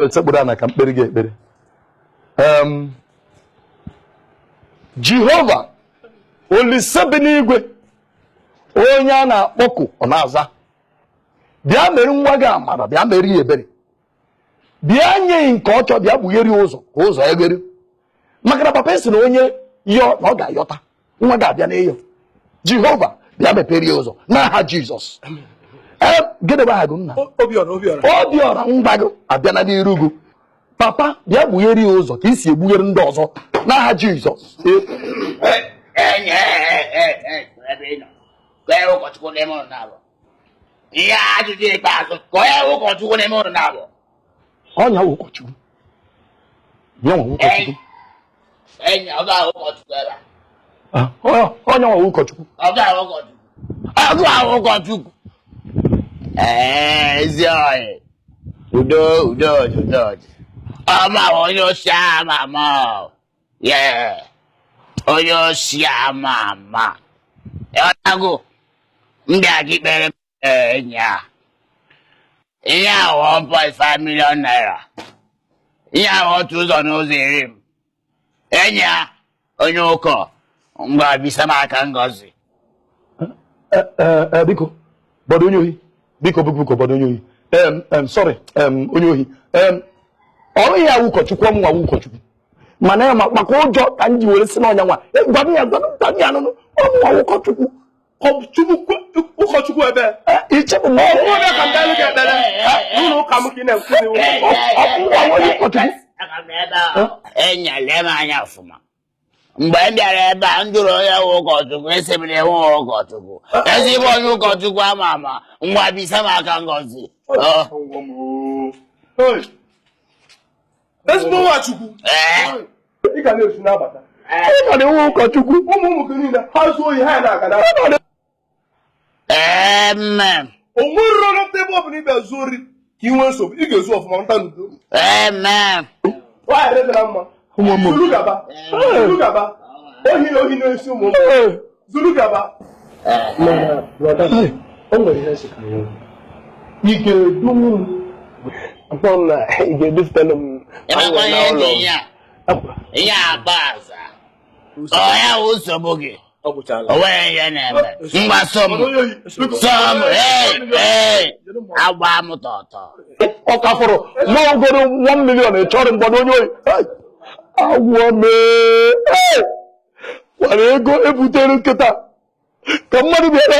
Sekpuru ana ka m kpere gị ekpere. Jehova Olise bi n'igwe, onye a na-akpọku ọ na-aza, bịa mere nwa gị amara, bịa mere ya ebere, bịa nye ya nke ọ chọọ, bịa gbughere ya ụzọ ka ụzọ ya ghere, maka na papa sị na onye yọọ na ọ ga-ayọta. Nwa ga-abịa n'ịyọ. Jehova, bịa mepere ya ụzọ n'aha Jizọs. Ee, gịnị bụ aha gị, nna? Obiọra, Obiọra. Obiọra, ngwa gị abịana n'iru gị. Papa, bịa gbughere ya ụzọ ka i si egbughere ndị ọzọ n'aha Jizọs. Ụkọchukwu n'ime ụlọ na-abụ ihe ajụjụ ikpeazụ ka onye ụkọchukwu n'ime ụlọ na-abụ. Ọnya ụkọchukwu ya nwa ụkọchukwu. Enyi, ọ ga-ahụ ụkọchukwu ebe a. Ọnya nwa ụkọchukwu. Ọ ga-ahụ ụkọchukwu, ọ ga-ahụ ụkọchukwu. Ee, ezi ọyị, udo, udo, udo. Ọma onye osi ama ama, yeah, onye osi ama ama. Ịghọtago? M bịa gị kpere m enyi a ihe a 1.5 million naira, ihe a otu ụzọ n'ụzọ iri m. Enyi a onye ụkọ, ngwa, bisa m aka ngọzi. Ee, biko, bọdụ onye ohi, biko, biko, biko, bọdụ onye ohi. Sorry, onye ohi. Ọrụ ya ụkọchukwu, ọmụ nwa ụkọchukwu, mana ya maka ụjọ ka m ji were si n'ọnya nwa. Gwa m ya, gwa m ya nụnụ, ọmụ nwa ụkọchukwu. Ụkọchukwu ebe? Ichepụ na ọ bụrụ ka m bịalụ gị ekpere n'ụlọ ụka m ka ị na-ekwu. Ọmụ onye ụkọchukwu. Enyele m anya ọfụma. Mgbe m bịara ebe a, m jụrụ onye nwe ụkọchukwu, esi m na enwe ụkọchukwu, ezigbo onye ụkọchukwu ama ama. Ngwa, bisa m aka ngọzi. Ezigbo nwachukwu, ị ga na-esu n'abata. Ị ga na-enwe ụkọchukwu. Ụmụ ụmụ gị niile ha zuo ohi, ha na-aga na Amen. O nwere ọnọdụ ebe ọ bụla ị bịa zuo ori ka ị nwee nsogbu, ị ga-ezu ọfụma nta n'udo. Amen. Nwaanyị dị na mma. Zuru gaba, zuru gaba, ohi na ohi na-esi ụmụ ụmụ, zuru gaba. O nwere ihe nsị ka ị ga-edu m, akpọ m na ị ga-edufutelu m. Ịmakwa ihe dị ihe a, ihe agba aza ọ ya wụ nsogbu gị. Ọ gwụchala. O nweghị ihe na-eme. Ngwa, so m, so m. Ee, ee, agba m tọtọ. Ọ ka fọrọ ma ogoro 1 million. Ị chọrọ mgbado onye ohi. Hey! Agwọ mee. Hey! Gwara ego ebutere nkịta ka mmadụ bịara.